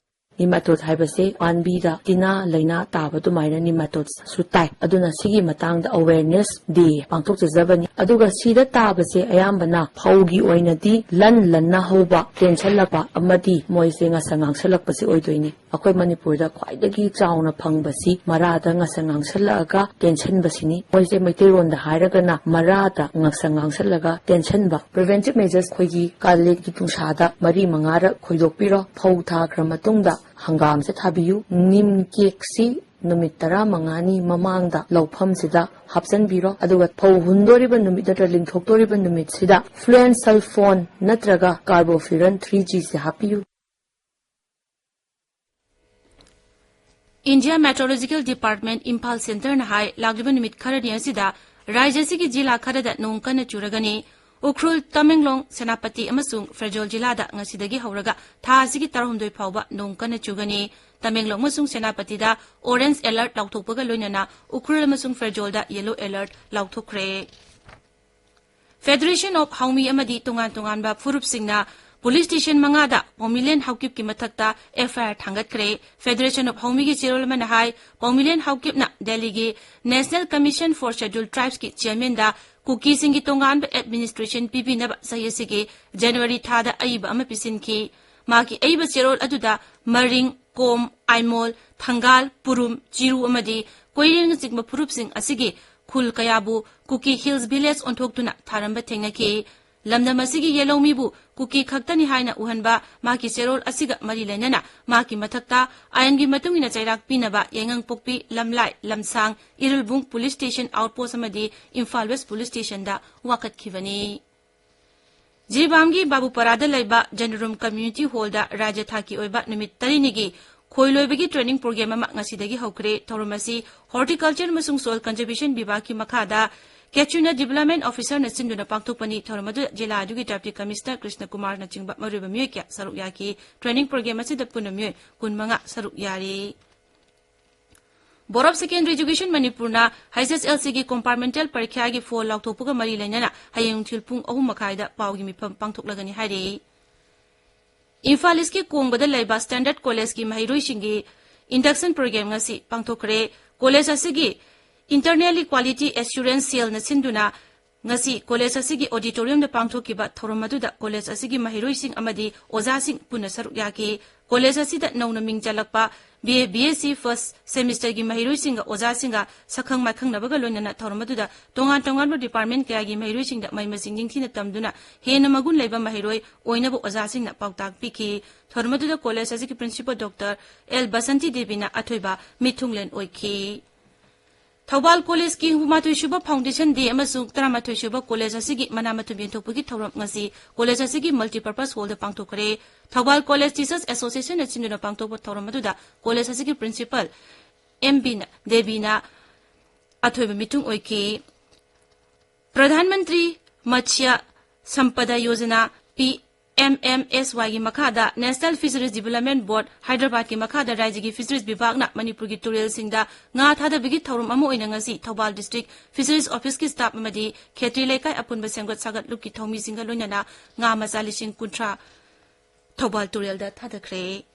Nematode ꯍꯥꯏꯕꯁꯦ ꯄꯥꯝꯕꯤꯗ ꯇꯤꯟꯅꯥ ꯂꯥꯏꯅꯥ ꯇꯥꯕ ꯑꯗꯨꯃꯥꯏꯅ nematodes ꯁꯨ ꯇꯥꯏ꯫ ꯑꯗꯨꯅ ꯁꯤꯒꯤ ꯃꯇꯥꯡꯗ awareness day ꯄꯥꯡꯊꯣꯛꯆꯖꯕꯅꯤ꯫ ꯑꯗꯨꯒ ꯁꯤꯗ ꯇꯥꯕꯁꯦ ꯑꯌꯥꯝꯕꯅ ꯐꯧꯒꯤ ꯑꯣꯏꯅꯗꯤ ꯂꯟ ꯂꯟꯅ ꯍꯧꯕ, ꯇꯦꯟꯁꯜꯂꯛꯄ ꯑꯃꯗꯤ ꯃꯣꯏꯁꯦ ꯉꯁꯪ ꯉꯥꯡꯁꯜꯂꯛꯄꯁꯦ ꯑꯣꯏꯗꯣꯏꯅꯤ꯫ ꯑꯩꯈꯣꯏ ꯃꯅꯤꯄꯨꯔꯗ ꯈ꯭ꯋꯥꯏꯗꯒꯤ ꯆꯥꯎꯅ ꯐꯪꯕꯁꯤ ꯃꯔꯥꯗ ꯉꯁꯪ ꯉꯥꯡꯁꯜꯂꯛꯑꯒ ꯇꯦꯟꯁꯟꯕꯁꯤꯅꯤ꯫ ꯃꯣꯏꯁꯦ ꯃꯩꯇꯩꯔꯣꯟꯗ ꯍꯥꯏꯔꯒꯅ ꯃꯔꯥꯗ ꯉꯁꯪ ꯉꯥꯡꯁꯜꯂꯒ ꯇꯦꯟꯁꯟꯕ꯫ Preventive measures ꯑꯩꯈꯣꯏꯒꯤ ꯀꯥꯂꯦꯟꯒꯤ ꯅꯨꯡꯁꯥꯗ ꯃꯔꯤ ꯃꯉꯥꯔꯛ ꯈꯣꯏꯗꯣꯛꯄꯤꯔꯣ꯫ ꯐꯧ ꯊꯥꯈ꯭ꯔ ꯃꯇꯨꯡꯗ ꯍꯪꯒꯥꯝꯁꯦ ꯊꯥꯕꯤꯌꯨ꯫ ꯅꯤꯝ ꯀꯦꯛꯁꯤ ꯅꯨꯃꯤꯠ ꯇꯔꯥꯃꯉꯥꯅꯤ ꯃꯃꯥꯡꯗ ꯂꯧꯐꯝꯁꯤꯗ ꯍꯥꯞꯆꯤꯟꯕꯤꯔꯣ꯫ ꯑꯗꯨꯒ ꯐꯧ ꯍꯨꯟꯗꯣꯔꯤꯕ ꯅꯨꯃꯤꯠ ꯅꯠꯇ꯭ꯔꯒ ꯂꯤꯡꯊꯣꯛꯇꯣꯔꯤꯕ ꯅꯨꯃꯤꯠꯁꯤꯗ fluensulfone ꯅꯠꯇ꯭ꯔꯒ carbofuran three G ꯁꯦ ꯍꯥꯞꯄꯤꯌꯨ꯫ India Meteorological Department ꯏꯝꯐꯥꯜ ꯁꯦꯟꯇꯔꯅ ꯍꯥꯏ, ꯂꯥꯛꯂꯤꯕ ꯅꯨꯃꯤꯠ ꯈꯔꯅꯤ ꯑꯁꯤꯗ ꯔꯥꯖ꯭ꯌ ꯑꯁꯤꯒꯤ ꯖꯤꯂꯥ ꯈꯔꯗ ꯅꯣꯡ ꯀꯟꯅ ꯆꯨꯔꯒꯅꯤ꯫ ꯎꯈ꯭ꯔꯨꯜ, ꯇꯃꯦꯡꯂꯣꯡ, ꯁꯦꯅꯥꯄꯇꯤ ꯑꯃꯁꯨꯡ ꯐꯦꯔꯖꯣꯜ ꯖꯤꯂꯥꯗ ꯉꯁꯤꯗꯒꯤ ꯍꯧꯔꯒ ꯊꯥ ꯑꯁꯤꯒꯤ ꯇꯔꯥꯍꯨꯝꯗꯣꯏ ꯐꯥꯎꯕ ꯅꯣꯡ ꯀꯟꯅ ꯆꯨꯒꯅꯤ꯫ ꯇꯃꯦꯡꯂꯣꯡ ꯑꯃꯁꯨꯡ ꯁꯦꯅꯥꯄꯇꯤꯗ orange alert ꯂꯥꯎꯊꯣꯛꯄꯒ ꯂꯣꯏꯅꯅ ꯎꯈ꯭ꯔꯨꯜ ꯑꯃꯁꯨꯡ ꯐꯦꯔꯖꯣꯜꯗ yellow alert ꯂꯥꯎꯊꯣꯛꯈ꯭ꯔꯦ꯫ Federation of ꯍꯥꯎꯃꯤ ꯑꯃꯗꯤ ꯇꯣꯉꯥꯟ ꯇꯣꯉꯥꯟꯕ ꯐꯨꯔꯨꯞꯁꯤꯡꯅ ꯄꯨꯂꯤꯁ ꯁ꯭ꯇꯦꯁꯟ ꯃꯉꯥꯗ ꯄꯥꯎꯃꯤꯂꯦꯟ ꯍꯥꯎꯀꯤꯞꯀꯤ ꯃꯊꯛꯇ F I R ꯊꯥꯡꯒꯠꯈ꯭ꯔꯦ꯫ Federation of ꯍꯥꯎꯃꯤꯒꯤ ꯆꯦꯔꯣꯜ ꯑꯃꯅ ꯍꯥꯏ, ꯄꯥꯎꯃꯤꯂꯦꯟ ꯍꯥꯎꯀꯤꯞꯅ ꯗꯦꯜꯂꯤꯒꯤ National Commission for Scheduled Tribesꯀꯤ chairmanꯗ ꯀꯨꯀꯤꯁꯤꯡꯒꯤ ꯇꯣꯉꯥꯟꯕ administration ꯄꯤꯕꯤꯅꯕ ꯆꯍꯤ ꯑꯁꯤꯒꯤ ꯖꯅꯋꯥꯔꯤ ꯊꯥꯗ ꯑꯏꯕ ꯑꯃ ꯄꯤꯁꯤꯟꯈꯤ꯫ ꯃꯍꯥꯛꯀꯤ ꯑꯏꯕ ꯆꯦꯔꯣꯜ ꯑꯗꯨꯗ ꯃꯔꯤꯡ, ꯀꯣꯝ, ꯑꯥꯏꯃꯣꯜ, ꯊꯪꯒꯥꯜ, ꯄꯨꯔꯨꯝ, ꯆꯤꯔꯨ ꯑꯃꯗꯤ ꯀꯣꯏꯔꯦꯡꯅꯆꯤꯡꯕ ꯐꯨꯔꯨꯞꯁꯤꯡ ꯑꯁꯤꯒꯤ ꯈꯨꯜ ꯀꯌꯥꯕꯨ ꯀꯨꯀꯤ ꯍꯤꯜꯁ ꯚꯤꯂꯦꯖ ꯑꯣꯟꯊꯣꯛꯇꯨꯅ ꯊꯥꯔꯝꯕ ꯊꯦꯡꯅꯈꯤ꯫ ꯂꯝꯗꯝ ꯑꯁꯤꯒꯤ ꯌꯦꯜꯍꯧꯃꯤꯕꯨ ꯀꯨꯀꯤ ꯈꯛꯇꯅꯤ ꯍꯥꯏꯅ ꯎꯍꯟꯕ ꯃꯍꯥꯛꯀꯤ ꯆꯦꯔꯣꯜ ꯑꯁꯤꯒ ꯃꯔꯤ ꯂꯩꯅꯅ ꯃꯍꯥꯛꯀꯤ ꯃꯊꯛꯇ ꯑꯥꯏꯟꯒꯤ ꯃꯇꯨꯡ ꯏꯟꯅ ꯆꯩꯔꯥꯛ ꯄꯤꯅꯕ ꯌꯥꯏꯉꯪꯄꯣꯛꯄꯤ, ꯂꯝꯂꯥꯏ, ꯂꯝꯁꯥꯡ, ꯏꯔꯤꯜꯕꯨꯡ ꯄꯨꯂꯤꯁ ꯁ꯭ꯇꯦꯁꯟ ꯑꯥꯎꯠꯄꯣꯁ ꯑꯃꯗꯤ ꯏꯝꯐꯥꯜ ꯋꯦꯁ ꯄꯨꯂꯤꯁ ꯁ꯭ꯇꯦꯁꯟꯗ ꯋꯥꯀꯠꯈꯤꯕꯅꯤ꯫ ꯖꯤꯔꯤꯕꯥꯝꯒꯤ ꯕꯥꯕꯨꯄꯥꯔꯥꯗ ꯂꯩꯕ ꯖꯦꯅꯔꯨꯝ ꯀꯝꯃ꯭ꯌꯨꯅꯤꯇꯤ ꯍꯣꯜꯗ ꯔꯥꯖ꯭ꯌ ꯊꯥꯛꯀꯤ ꯑꯣꯏꯕ ꯅꯨꯃꯤꯠ ꯇꯔꯦꯠꯅꯤꯒꯤ ꯈꯣꯏ ꯂꯣꯏꯕꯒꯤ training program ꯑꯃ ꯉꯁꯤꯗꯒꯤ ꯍꯧꯈ꯭ꯔꯦ꯫ ꯊꯧꯔꯝ ꯑꯁꯤ Horticulture ꯑꯃꯁꯨꯡ Soil Conservation ꯕꯤꯚꯥꯒꯀꯤ ꯃꯈꯥꯗ ꯀꯦꯆꯨꯅ Development Officerꯅ ꯁꯤꯟꯗꯨꯅ ꯄꯥꯡꯊꯣꯛꯄꯅꯤ꯫ ꯊꯧꯔꯝ ꯑꯗꯨꯗ ꯖꯤꯂꯥ ꯑꯗꯨꯒꯤ Deputy Commissioner ꯀ꯭ꯔꯤꯁꯅ ꯀꯨꯃꯥꯔꯅꯆꯤꯡꯕ ꯃꯔꯨꯑꯣꯏꯕ ꯃꯤꯑꯣꯏ ꯀꯌꯥ ꯁꯔꯨꯛ ꯌꯥꯈꯤ꯫ Training program ꯑꯁꯤꯗ ꯄꯨꯟꯅ ꯃꯤꯑꯣꯏ ꯀꯨꯟꯃꯉꯥ ꯁꯔꯨꯛ ꯌꯥꯔꯤ꯫ Board of Secondary Education ꯃꯅꯤꯄꯨꯔꯅ H S L Cꯒꯤ compartmental ꯄꯔꯤꯈ꯭ꯌꯥꯒꯤ ꯐꯣꯜ ꯂꯥꯎꯊꯣꯛꯄꯒ ꯃꯔꯤ ꯂꯩꯅꯅ ꯍꯌꯦꯡ ꯅꯨꯡꯊꯤꯜ ꯄꯨꯡ ꯑꯍꯨꯝ ꯃꯈꯥꯏꯗ ꯄꯥꯎꯒꯤ ꯃꯤꯐꯝ ꯄꯥꯡꯊꯣꯛꯂꯒꯅꯤ ꯍꯥꯏꯔꯤ꯫ ꯏꯝꯐꯥꯜ ꯏꯁꯀꯤ ꯀꯣꯡꯕꯗ ꯂꯩꯕ ꯁ꯭ꯇꯦꯟꯗꯔꯗ ꯀꯣꯂꯦꯖꯀꯤ ꯃꯍꯩꯔꯣꯏꯁꯤꯡꯒꯤ ꯏꯟꯗꯛꯁꯟ ꯄ꯭ꯔꯣꯒ꯭ꯔꯥꯝ ꯉꯁꯤ ꯄꯥꯡꯊꯣꯛꯈ꯭ꯔꯦ꯫ ꯀꯣꯂꯦꯖ ꯑꯁꯤꯒꯤ Internally Quality Assurance Cellꯅ ꯁꯤꯟꯗꯨꯅ ꯉꯁꯤ ꯀꯣꯂꯦꯖ ꯑꯁꯤꯒꯤ ꯑꯣꯗꯤꯇꯣꯔꯤꯌꯝꯗ ꯄꯥꯡꯊꯣꯛꯈꯤꯕ ꯊꯧꯔꯝ ꯑꯗꯨꯗ ꯀꯣꯂꯦꯖ ꯑꯁꯤꯒꯤ ꯃꯍꯩꯔꯣꯏꯁꯤꯡ ꯑꯃꯗꯤ ꯑꯣꯖꯥꯁꯤꯡ ꯄꯨꯟꯅ ꯁꯔꯨꯛ ꯌꯥꯈꯤ꯫ ꯀꯣꯂꯦꯖ ꯑꯁꯤꯗ ꯅꯧꯅ ꯃꯤꯡ ꯆꯜꯂꯛꯄ B A B S C first semesterꯒꯤ ꯃꯍꯩꯔꯣꯏꯁꯤꯡꯒ ꯑꯣꯖꯥꯁꯤꯡꯒ ꯁꯛꯈꯪ ꯃꯥꯏꯈꯪꯅꯕꯒ ꯂꯣꯏꯅꯅ ꯊꯧꯔꯝ ꯑꯗꯨꯗ ꯇꯣꯉꯥꯟ ꯇꯣꯉꯥꯟꯕ department ꯀꯌꯥꯒꯤ ꯃꯍꯩꯔꯣꯏꯁꯤꯡꯗ ꯃꯍꯩ ꯃꯁꯤꯡ ꯅꯤꯡꯊꯤꯅ ꯇꯝꯗꯨꯅ ꯍꯦꯟꯅ ꯃꯒꯨꯟ ꯂꯩꯕ ꯃꯍꯩꯔꯣꯏ ꯑꯣꯏꯅꯕ ꯑꯣꯖꯥꯁꯤꯡꯅ ꯄꯥꯎꯇꯥꯛ ꯄꯤꯈꯤ꯫ ꯊꯧꯔꯝ ꯑꯗꯨꯗ ꯀꯣꯂꯦꯖ ꯑꯁꯤꯒꯤ principal Doctor L ꯕꯁꯟꯇꯤ ꯗꯦꯕꯤꯅ ꯑꯊꯣꯏꯕ ꯃꯤꯊꯨꯡꯂꯦꯟ ꯑꯣꯏꯈꯤ꯫ ꯊꯧꯕꯥꯜ ꯀꯣꯂꯦꯖꯀꯤ ꯍꯨꯝꯐꯨꯃꯥꯊꯣꯏ ꯁꯨꯕ foundation day ꯑꯃꯁꯨꯡ ꯇꯔꯥꯃꯥꯊꯣꯏ ꯁꯨꯕ ꯀꯣꯂꯦꯖ ꯑꯁꯤꯒꯤ ꯃꯅꯥ ꯃꯊꯨꯝ ꯌꯦꯟꯊꯣꯛꯄꯒꯤ ꯊꯧꯔꯝ ꯉꯁꯤ ꯀꯣꯂꯦꯖ ꯑꯁꯤꯒꯤ multipurpose hallꯗ ꯄꯥꯡꯊꯣꯛꯈ꯭ꯔꯦ꯫ ꯊꯧꯕꯥꯜ ꯀꯣꯂꯦꯖ Teachers Associationꯅ ꯁꯤꯟꯗꯨꯅ ꯄꯥꯡꯊꯣꯛꯄ ꯊꯧꯔꯝ ꯑꯗꯨꯗ ꯀꯣꯂꯦꯖ ꯑꯁꯤꯒꯤ principal M B ꯗꯦꯕꯤꯅ ꯑꯊꯣꯏꯕ ꯃꯤꯊꯨꯡ ꯑꯣꯏꯈꯤ꯫ Pradhan Mantri Matsya ꯁꯝꯄꯗ Yojana, P M M S Yꯒꯤ ꯃꯈꯥꯗ National Fisheries Development Board ꯍꯥꯏꯗ꯭ꯔꯕꯥꯗꯀꯤ ꯃꯈꯥꯗ ꯔꯥꯖ꯭ꯌꯒꯤ Fisheries ꯕꯤꯚꯥꯒꯅ ꯃꯅꯤꯄꯨꯔꯒꯤ ꯇꯨꯔꯦꯜꯁꯤꯡꯗ ꯉꯥ ꯊꯥꯗꯕꯒꯤ ꯊꯧꯔꯝ ꯑꯃ ꯑꯣꯏꯅ ꯉꯁꯤ ꯊꯧꯕꯥꯜ district Fisheries officeꯀꯤ staff ꯑꯃꯗꯤ ꯈꯦꯇ꯭ꯔꯤ ꯂꯩꯀꯥꯏ ꯑꯄꯨꯟꯕ ꯁꯦꯝꯒꯠ ꯁꯥꯒꯠꯂꯨꯞꯀꯤ ꯊꯧꯃꯤꯁꯤꯡꯒ ꯂꯣꯏꯅꯅ ꯉꯥ ꯃꯆꯥ ꯂꯤꯁꯤꯡ ꯀꯨꯟꯊ꯭ꯔꯥ ꯊꯧꯕꯥꯜ ꯇꯨꯔꯦꯜꯗ ꯊꯥꯗꯈ꯭ꯔꯦ꯫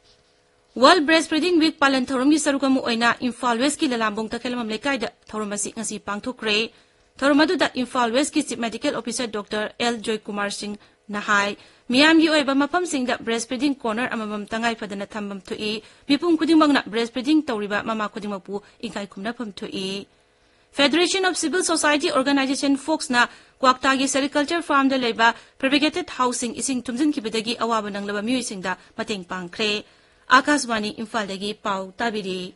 World Breastfeeding Week ꯄꯥꯂꯟ ꯊꯧꯔꯝꯒꯤ ꯁꯔꯨꯛ ꯑꯃ ꯑꯣꯏꯅ ꯏꯝꯐꯥꯜ ꯋꯦꯁꯀꯤ ꯂꯂꯥꯝꯕꯣꯡ ꯇꯈꯦꯂꯝꯕꯝ ꯂꯩꯀꯥꯏꯗ ꯊꯧꯔꯝ ꯑꯁꯤ ꯉꯁꯤ ꯄꯥꯡꯊꯣꯛꯈ꯭ꯔꯦ꯫ ꯊꯧꯔꯝ ꯑꯗꯨꯗ ꯏꯝꯐꯥꯜ ꯋꯦꯁꯀꯤ Chief Medical Officer Doctor L Joykumar ꯁꯤꯡꯅ ꯍꯥꯏ, ꯃꯤꯌꯥꯝꯒꯤ ꯑꯣꯏꯕ ꯃꯐꯝꯁꯤꯡꯗ breastfeeding corner ꯑꯃꯃꯝ ꯇꯉꯥꯏ ꯐꯗꯅ ꯊꯝꯐꯝ ꯊꯣꯛꯏ꯫ ꯃꯤꯄꯨꯝ ꯈꯨꯗꯤꯡꯃꯛꯅ breastfeeding ꯇꯧꯔꯤꯕ ꯃꯃꯥ ꯈꯨꯗꯤꯡꯃꯛꯄꯨ ꯏꯀꯥꯏ ꯈꯨꯝꯅꯐꯝ ꯊꯣꯛꯏ꯫ Federation of Civil Society Organization ꯐꯣꯛꯁꯅ ꯀ꯭ꯋꯥꯛꯇꯥꯒꯤ sericulture farmꯗ ꯂꯩꯕ fabricated houseꯁꯤꯡ ꯏꯁꯤꯡ ꯊꯨꯝꯖꯤꯟꯈꯤꯕꯗꯒꯤ ꯑꯋꯥꯕ ꯅꯪꯂꯕ ꯃꯤꯑꯣꯏꯁꯤꯡꯗ ꯃꯇꯦꯡ ꯄꯥꯡꯈ꯭ꯔꯦ꯫ ꯑꯥꯀꯥꯁꯕꯥꯅꯤ ꯏꯝꯐꯥꯜꯗꯒꯤ ꯄꯥꯎ ꯇꯥꯕꯤꯔꯤ꯫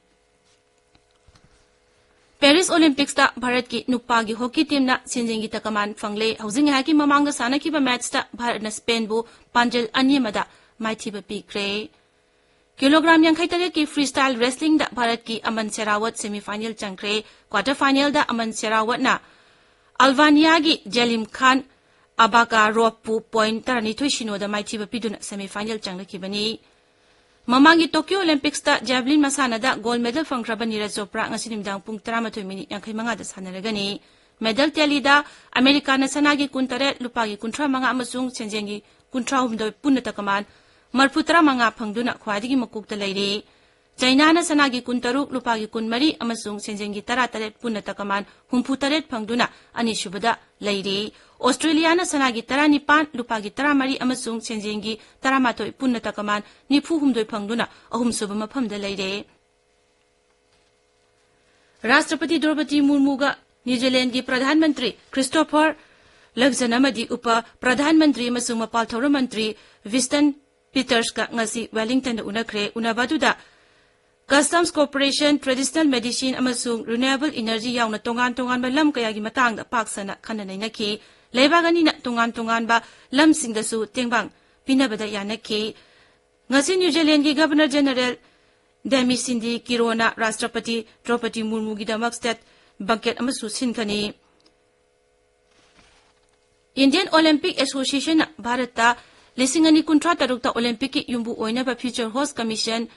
Paris Olympicsꯇ ꯚꯥꯔꯠꯀꯤ ꯅꯨꯄꯥꯒꯤ ꯍꯣꯀꯤ ꯇꯤꯝꯅ ꯁꯦꯟꯖꯦꯡꯒꯤ ꯇꯀꯃꯥꯟ ꯐꯪꯂꯦ꯫ ꯍꯧꯖꯤꯛ ꯉꯥꯏꯍꯥꯛꯀꯤ ꯃꯃꯥꯡꯗ ꯁꯥꯟꯅꯈꯤꯕ ꯃꯦꯠꯆꯇ ꯚꯥꯔꯠꯅ ꯁ꯭ꯄꯦꯟꯕꯨ ꯄꯥꯟꯖꯜ ꯑꯅꯤ ꯑꯃꯗ ꯃꯥꯏꯊꯤꯕ ꯄꯤꯈ꯭ꯔꯦ꯫ ꯀꯤꯂꯣꯒ꯭ꯔꯥꯝ ꯌꯥꯡꯈꯩ ꯇꯔꯦꯠꯀꯤ freestyle wrestlingꯗ ꯚꯥꯔꯠꯀꯤ ꯑꯃꯟ ꯁꯦꯔꯥꯋꯠ semifinal ꯆꯪꯈ꯭ꯔꯦ꯫ Quarter finalꯗ ꯑꯃꯟ ꯁꯦꯔꯥꯋꯠꯅ ꯑꯜꯕꯥꯅꯤꯌꯥꯒꯤ ꯖꯦꯂꯤꯝ ꯈꯥꯟ ꯑꯕꯥꯀꯥꯔꯣꯞꯄꯨ point ꯇꯔꯥꯅꯤꯊꯣꯏ ꯁꯤꯅꯣꯗ ꯃꯥꯏꯊꯤꯕ ꯄꯤꯗꯨꯅ semifinal ꯆꯪꯂꯛꯈꯤꯕꯅꯤ꯫ ꯃꯃꯥꯡꯒꯤ Tokyo Olympicsta javelin ꯃꯁꯥꯟꯅꯗ gold medal ꯐꯪꯈ꯭ꯔꯕ Neeraj Chopra ꯉꯁꯤ ꯅꯨꯃꯤꯗꯥꯡ ꯄꯨꯡ ꯇꯔꯥꯃꯥꯊꯣꯏ minute ꯌꯥꯡꯈꯩ ꯃꯉꯥꯗ ꯁꯥꯟꯅꯔꯒꯅꯤ꯫ Medal tallyꯗ ꯑꯃꯦꯔꯤꯀꯥꯅ ꯁꯅꯥꯒꯤ ꯀꯨꯟꯇꯔꯦꯠ, ꯂꯨꯄꯥꯒꯤ ꯀꯨꯟꯊ꯭ꯔꯥ ꯃꯉꯥ ꯑꯃꯁꯨꯡ ꯁꯦꯟꯖꯦꯡꯒꯤ ꯀꯨꯟꯊ꯭ꯔꯥ ꯍꯨꯝꯗꯣꯏ ꯄꯨꯟꯅ ꯇꯀꯃꯥꯟ ꯃꯔꯐꯨ ꯇꯔꯥꯃꯉꯥ ꯐꯪꯗꯨꯅ ꯈ꯭ꯋꯥꯏꯗꯒꯤ ꯃꯀꯣꯛꯇ ꯂꯩꯔꯦ꯫ ꯆꯩꯅꯥꯅ ꯁꯅꯥꯒꯤ ꯀꯨꯟꯇꯔꯨꯛ, ꯂꯨꯄꯥꯒꯤ ꯀꯨꯟꯃꯔꯤ ꯑꯃꯁꯨꯡ ꯁꯦꯟꯖꯦꯡꯒꯤ ꯇꯔꯥꯇꯔꯦꯠ ꯄꯨꯟꯅ ꯇꯀꯃꯥꯟ ꯍꯨꯝꯐꯨꯇꯔꯦꯠ ꯐꯪꯗꯨꯅ ꯑꯅꯤꯁꯨꯕꯗ ꯂꯩꯔꯦ꯫ ꯑꯣꯁꯇ꯭ꯔꯦꯂꯤꯌꯥꯅ ꯁꯅꯥꯒꯤ ꯇꯔꯥꯅꯤꯄꯥꯟ, ꯂꯨꯄꯥꯒꯤ ꯇꯔꯥꯃꯔꯤ ꯑꯃꯁꯨꯡ ꯁꯦꯟꯖꯦꯡꯒꯤ ꯇꯔꯥꯃꯥꯊꯣꯏ ꯄꯨꯟꯅ ꯇꯀꯃꯥꯟ ꯅꯤꯐꯨꯍꯨꯝꯗꯣꯏ ꯐꯪꯗꯨꯅ ꯑꯍꯨꯝꯁꯨꯕ ꯃꯐꯝꯗ ꯂꯩꯔꯦ꯫ ꯔꯥꯁꯇ꯭ꯔꯄꯇꯤ ꯗ꯭ꯔꯧꯄꯗꯤ ꯃꯨꯔꯃꯨꯒ ꯅ꯭ꯌꯨ ꯖꯤꯂꯦꯟꯗꯒꯤ ꯄ꯭ꯔꯙꯥꯟ ꯃꯟꯇ꯭ꯔꯤ ꯈ꯭ꯔꯤꯁꯇꯣꯐꯔ ꯂꯛꯖꯟ ꯑꯃꯗꯤ ꯎꯄ ꯄ꯭ꯔꯙꯥꯟ ꯃꯟꯇ꯭ꯔꯤ ꯑꯃꯁꯨꯡ ꯃꯄꯥꯜ ꯊꯧꯔꯝ ꯃꯟꯇ꯭ꯔꯤ ꯋꯤꯁꯇꯟ ꯄꯤꯇꯔꯁꯀ ꯉꯁꯤ ꯋꯦꯂꯤꯡꯇꯟꯗ ꯎꯅꯈ꯭ꯔꯦ꯫ ꯎꯅꯕ ꯑꯗꯨꯗ ꯀꯁꯇꯝꯁ ꯀꯣꯑꯣꯄꯔꯦꯁꯟ, ꯇ꯭ꯔꯦꯗꯤꯁꯅꯦꯜ ꯃꯦꯗꯤꯁꯤꯟ ꯑꯃꯁꯨꯡ ꯔꯤꯅ꯭ꯌꯨꯑꯦꯕꯜ ꯏꯅꯔꯖꯤ ꯌꯥꯎꯅ ꯇꯣꯉꯥꯟ ꯇꯣꯉꯥꯟꯕ ꯂꯝ ꯀꯌꯥꯒꯤ ꯃꯇꯥꯡꯗ ꯄꯥꯛ ꯁꯟꯅ ꯈꯟꯅ ꯅꯩꯅꯈꯤ꯫ ꯂꯩꯕꯥꯛ ꯑꯅꯤꯅ ꯇꯣꯉꯥꯟ ꯇꯣꯉꯥꯟꯕ ꯂꯝꯁꯤꯡꯗꯁꯨ ꯇꯦꯡꯕꯥꯡ ꯄꯤꯅꯕꯗ ꯌꯥꯅꯈꯤ꯫ ꯉꯁꯤ ꯅ꯭ꯌꯨ ꯖꯤꯂꯦꯟꯗꯒꯤ ꯒꯚꯔꯅꯔ ꯖꯦꯅꯔꯦꯜ ꯗꯦꯃꯤꯁꯤꯟꯗꯤ ꯀꯤꯔꯣꯅ ꯔꯥꯁꯇ꯭ꯔꯄꯇꯤ ꯗ꯭ꯔꯧꯄꯗꯤ ꯃꯨꯔꯃꯨꯒꯤꯗꯃꯛ ꯁ꯭ꯇꯦꯠ ꯕꯪꯀꯦꯠ ꯑꯃꯁꯨ ꯁꯤꯟꯒꯅꯤ꯫ ꯏꯟꯗꯤꯌꯟ ꯑꯣꯂꯤꯝꯄꯤꯛ ꯑꯦꯁꯣꯁꯤꯌꯦꯁꯟꯅ ꯚꯥꯔꯠꯇ ꯂꯤꯁꯤꯡ ꯑꯅꯤ ꯀꯨꯟꯊ꯭ꯔꯥ ꯇꯔꯨꯛꯇ ꯑꯣꯂꯤꯝꯄꯤꯛꯀꯤ ꯌꯨꯝꯕꯨ ꯑꯣꯏꯅꯕ future host commission,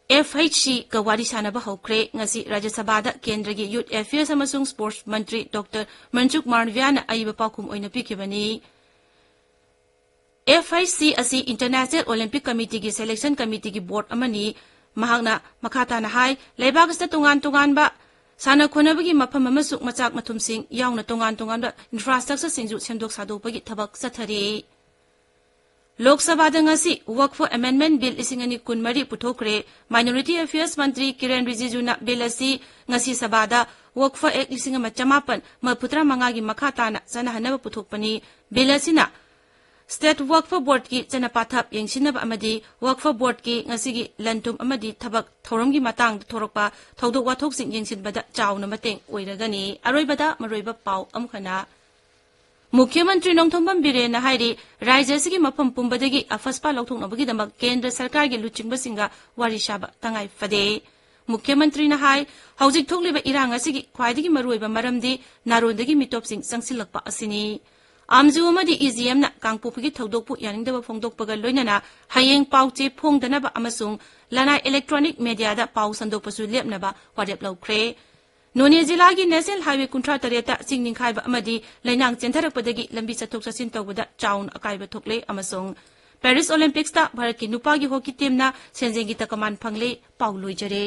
F H ꯁꯤꯒ ꯋꯥꯔꯤ ꯁꯥꯅꯕ ꯍꯧꯈ꯭ꯔꯦ꯫ ꯉꯁꯤ ꯔꯥꯖ꯭ꯌ ꯁꯚꯥꯗ ꯀꯦꯟꯗ꯭ꯔꯒꯤ ꯌꯨꯊ ꯑꯦꯐꯤꯌꯔꯁ ꯑꯃꯁꯨꯡ ꯁ꯭ꯄꯣꯔꯠꯁ ꯃꯟꯇ꯭ꯔꯤ ꯗꯣꯛꯇꯔ ꯃꯟꯁꯨꯈ ꯃꯥꯟꯗꯚꯤꯌꯥꯅ ꯑꯏꯕ ꯄꯥꯎꯈꯨꯝ ꯑꯣꯏꯅ ꯄꯤꯈꯤꯕꯅꯤ꯫ ꯑꯦꯐ ꯑꯥꯏ ꯁꯤ ꯑꯁꯤ ꯏꯟꯇꯔꯅꯦꯁꯅꯦꯜ ꯑꯣꯂꯤꯝꯄꯤꯛ ꯀꯃꯤꯇꯤꯒꯤ ꯁꯦꯂꯦꯛꯁꯟ ꯀꯃꯤꯇꯤꯒꯤ ꯕꯣꯔꯗ ꯑꯃꯅꯤ꯫ ꯃꯍꯥꯛꯅ ꯃꯈꯥ ꯇꯥꯅ ꯍꯥꯏ, ꯂꯩꯕꯥꯛ ꯑꯁꯤꯗ ꯇꯣꯉꯥꯟ ꯇꯣꯉꯥꯟꯕ ꯁꯥꯟꯅ ꯈꯣꯠꯅꯕꯒꯤ ꯃꯐꯝ ꯑꯃꯁꯨꯡ ꯃꯆꯥꯛ ꯃꯊꯨꯝꯁꯤꯡ ꯌꯥꯎꯅ ꯇꯣꯉꯥꯟ ꯇꯣꯉꯥꯟꯕ ꯏꯟꯐ꯭ꯔꯥꯁ꯭ꯇ꯭ꯔꯛꯆꯔꯁꯤꯡꯁꯨ ꯁꯦꯝꯗꯣꯛ ꯁꯥꯗꯣꯛꯄꯒꯤ ꯊꯕꯛ ꯆꯠꯊꯔꯤ꯫ ꯂꯣꯛ ꯁꯚꯥꯗ ꯉꯁꯤ ꯋꯛꯐ ꯑꯦꯃꯦꯟꯗꯃꯦꯟꯠ ꯕꯤꯜ ꯂꯤꯁꯤꯡ ꯑꯅꯤ ꯀꯨꯟꯃꯔꯤ ꯄꯨꯊꯣꯛꯈ꯭ꯔꯦ꯫ ꯃꯥꯏꯅꯣꯔꯤꯇꯤ ꯑꯦꯐꯤꯌꯔꯁ ꯃꯟꯇ꯭ꯔꯤ ꯀꯤꯔꯦꯟ ꯔꯤꯖꯤꯖꯨꯅ ꯕꯤꯜ ꯑꯁꯤ ꯉꯁꯤ ꯁꯚꯥꯗ ꯋꯛꯐ ꯑꯦꯛ ꯂꯤꯁꯤꯡ ꯑꯃ ꯆꯃꯥꯄꯟ ꯃꯔꯤꯐꯨꯇꯔꯥ ꯃꯉꯥꯒꯤ ꯃꯈꯥ ꯇꯥꯅ ꯆꯠꯅꯍꯟꯅꯕ ꯄꯨꯊꯣꯛꯄꯅꯤ꯫ ꯕꯤꯜ ꯑꯁꯤꯅ ꯁ꯭ꯇꯦꯠ ꯋꯛꯐ ꯕꯣꯔꯗꯀꯤ ꯆꯠꯅ ꯄꯥꯊꯞ ꯌꯦꯡꯁꯤꯟꯅꯕ ꯑꯃꯗꯤ ꯋꯛꯐ ꯕꯣꯔꯗꯀꯤ ꯉꯁꯤꯒꯤ ꯂꯟ ꯊꯨꯝ ꯑꯃꯗꯤ ꯊꯕꯛ ꯊꯧꯔꯝꯒꯤ ꯃꯇꯥꯡꯗ ꯊꯣꯔꯛꯄ ꯊꯧꯗꯣꯛ ꯋꯥꯊꯣꯛꯁꯤꯡ ꯌꯦꯡꯁꯤꯟꯕꯗ ꯆꯥꯎꯅ ꯃꯇꯦꯡ ꯑꯣꯏꯔꯒꯅꯤ꯫ ꯑꯔꯣꯏꯕꯗ ꯃꯔꯨꯑꯣꯏꯕ ꯄꯥꯎ ꯑꯃꯨꯛ ꯍꯟꯅ꯫ ꯃꯨꯈ꯭ꯌ ꯃꯟꯇ꯭ꯔꯤ ꯅꯣꯡꯊꯣꯝꯕꯝ ꯕꯤꯔꯦꯟꯅ ꯍꯥꯏꯔꯤ, ꯔꯥꯖ꯭ꯌ ꯑꯁꯤꯒꯤ ꯃꯐꯝ ꯄꯨꯝꯕꯗꯒꯤ ꯑꯐꯁꯄꯥ ꯂꯧꯊꯣꯛꯅꯕꯒꯤꯗꯃꯛ ꯀꯦꯟꯗ꯭ꯔ ꯁꯔꯀꯥꯔꯒꯤ ꯂꯨꯆꯤꯡꯕꯁꯤꯡꯒ ꯋꯥꯔꯤ ꯁꯥꯕ ꯇꯉꯥꯏ ꯐꯗꯦ꯫ ꯃꯨꯈ꯭ꯌ ꯃꯟꯇ꯭ꯔꯤꯅ ꯍꯥꯏ, ꯍꯧꯖꯤꯛ ꯊꯣꯛꯂꯤꯕ ꯏꯔꯥꯡ ꯑꯁꯤꯒꯤ ꯈ꯭ꯋꯥꯏꯗꯒꯤ ꯃꯔꯨꯑꯣꯏꯕ ꯃꯔꯝꯗꯤ ꯅꯥꯔꯣꯟꯗꯒꯤ ꯃꯤꯇꯣꯞꯁꯤꯡ ꯆꯪꯁꯤꯜꯂꯛꯄ ꯑꯁꯤꯅꯤ꯫ ꯑꯥꯝꯖꯨ ꯑꯃꯗꯤ ꯏ ꯖꯤ ꯑꯦꯝꯅ ꯀꯥꯡꯄꯣꯛꯄꯤꯒꯤ ꯊꯧꯗꯣꯛꯄꯨ ꯌꯥꯅꯤꯡꯗꯕ ꯐꯣꯡꯗꯣꯛꯄꯒ ꯂꯣꯏꯅꯅ ꯍꯌꯦꯡ ꯄꯥꯎ ꯆꯦ ꯐꯣꯡꯗꯅꯕ ꯑꯃꯁꯨꯡ ꯂꯅꯥꯏ ꯏꯂꯦꯛꯇ꯭ꯔꯣꯅꯤꯛ ꯃꯦꯗꯤꯌꯥꯗ ꯄꯥꯎ ꯁꯟꯗꯣꯛꯄꯁꯨ ꯂꯦꯞꯅꯕ ꯋꯥꯔꯦꯞ ꯂꯧꯈ꯭ꯔꯦ꯫ ꯅꯣꯅꯦ ꯖꯤꯂꯥꯒꯤ ꯅꯦꯁꯅꯦꯜ ꯍꯥꯏꯋꯦ ꯀꯨꯟꯊ꯭ꯔꯥ ꯇꯔꯦꯠꯇ ꯆꯤꯡ ꯅꯤꯡꯈꯥꯏꯕ ꯑꯃꯗꯤ ꯂꯩꯅꯥꯡ ꯆꯦꯟꯊꯔꯛꯄꯗꯒꯤ ꯂꯝꯕꯤ ꯆꯠꯊꯣꯛ ꯆꯠꯁꯤꯟ ꯇꯧꯕꯗ ꯆꯥꯎꯅ ꯑꯀꯥꯏꯕ ꯊꯣꯛꯂꯦ ꯑꯃꯁꯨꯡ ꯄꯦꯔꯤꯁ ꯑꯣꯂꯤꯝꯄꯤꯛꯁꯇ ꯚꯥꯔꯠꯀꯤ ꯅꯨꯄꯥꯒꯤ ꯍꯣꯀꯤ ꯇꯤꯝꯅ ꯁꯦꯟꯖꯦꯡꯒꯤ ꯇꯀꯃꯥꯟ ꯐꯪꯂꯦ꯫ ꯄꯥꯎ ꯂꯣꯏꯖꯔꯦ꯫